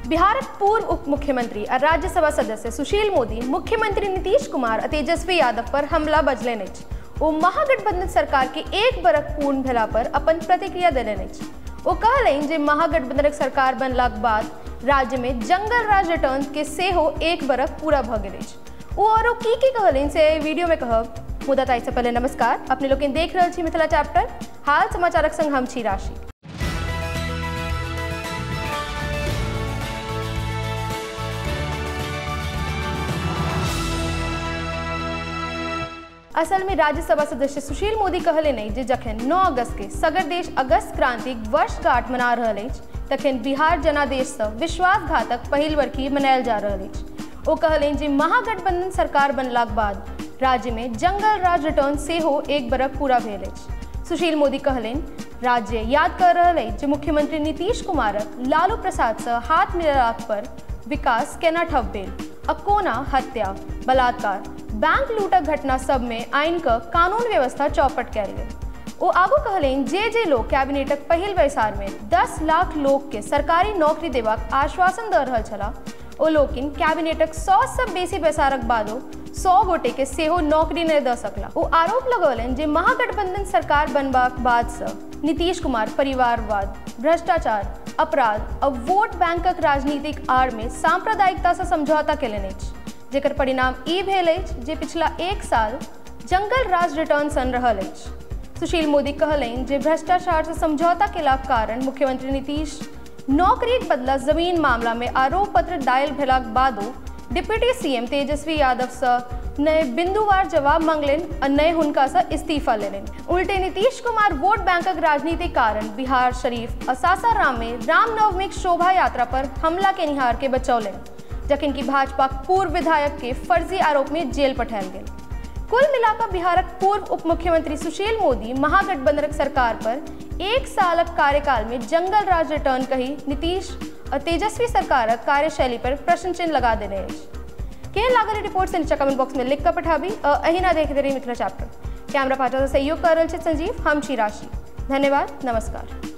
बिहारक पूर्व उप मुख्यमंत्री आ राज्यसभा सदस्य सुशील मोदी मुख्यमंत्री नीतीश कुमार आ तेजस्वी यादव पर हमला बजलनि अछि। ओ महागठबंधन सरकार के एक बरख पूर्ण भेला पर अपन प्रतिक्रिया देलनि अछि। ओ कहलनि जे महागठबंधनक सरकार बनलाक बाद राज्य में जंगल राज रिटर्न के सेहो एक बरख पूरा भऽ गेल अछि। ओ आरो की की कहलनि से एहि वीडियो में कहब, मुदा ताहिसँ पहिले नमस्कार। अपने लोकनि देख रहल छी मिथिला चैप्टर, हाल समाचारक संग हम छी राशि। असल में राज्यसभा सदस्य सुशील मोदी कहलनि जे जखन 9 अगस्त के सगर देश अगस्त क्रांतिक वर्षगांठ मना रहल अछि तखन बिहार जनादेशसँ विश्वासघातक पहिल बरखी मनायल जा रहल अछि। ओ कहलनि जे महागठबंधन सरकार बनलाक बाद राज्य में जंगल राज रिटर्न सेहो एक बरख पूरा भेल अछि। सुशील मोदी कहलनि राज्य याद कर रहल अछि जे मुख्यमंत्री नीतीश कुमारक लालू प्रसादसँ हाथ मिलेलाक पर विकास केना ठप भेल आ कोना हत्या, बलात्कार, बैंक लूटक घटना सब में आनि कऽ कानून व्यवस्था चौपट कयल गेल। ओ आगू कहलनि जे जे लोक कैबिनेटक पहिल बैसार में 10 लाख लोक के सरकारी नौकरी देबाक आश्वासन दऽ रहल छलाह, ओ लोकिन कैबिनेटक 100 सँ बेसी बैसारक बादो 100 गोटे के सेहो नौकरी नहि दऽ सकला। ओ आरोप लगौलनि जे महागठबंधन सरकार बनबाक बादसँ नीतीश कुमार परिवारवाद, भ्रष्टाचार, अपराध आ वोट बैंकक राजनीतिक आड़ में सांप्रदायिकतासँ समझौता केलनि अछि, जेकर परिणाम ई भेल अछि जे पिछला एक साल जंगल राज रिटर्न सन रहल अछि। सुशील मोदी कहलनि जे भ्रष्टाचारसँ समझौता केलाक कारण मुख्यमंत्री नीतीश नौकरीक बदला जमीन मामला में आरोप पत्र दायर भेलाक बादो डिप्टी सीएम तेजस्वी यादवसँ नहि बिंदुवार जवाब मांगलनि आ नहि हुनकासँ इस्तीफा लेलनि। उल्टे नीतीश कुमार वोट बैंकक राजनीतिक कारण बिहार शरीफ आ सासाराम में रामनवमीक शोभा यात्रा पर हमला केनिहार के बचौलनि, जखन कि भाजपाक पूर्व विधायक के फर्जी आरोप में जेल पठायल गेल। कुल मिलाकर बिहारक पूर्व उप मुख्यमंत्री सुशील मोदी महागठबंधनक सरकार पर एक सालक कार्यकाल में जंगल राज रिटर्न कही नीतीश आ तेजस्वी सरकारक कार्यशैली पर प्रश्न चिन्ह लगा देने अछि। केहन लागल रिपोर्ट से नीचा कमेंट बॉक्स में लिख कऽ पठाबी। अहिना देखते रही मिथिला चैप्टर। कैमरा पाछाँ सहयोग कर रहल छथि संजीव, हम छी राशि। धन्यवाद, नमस्कार।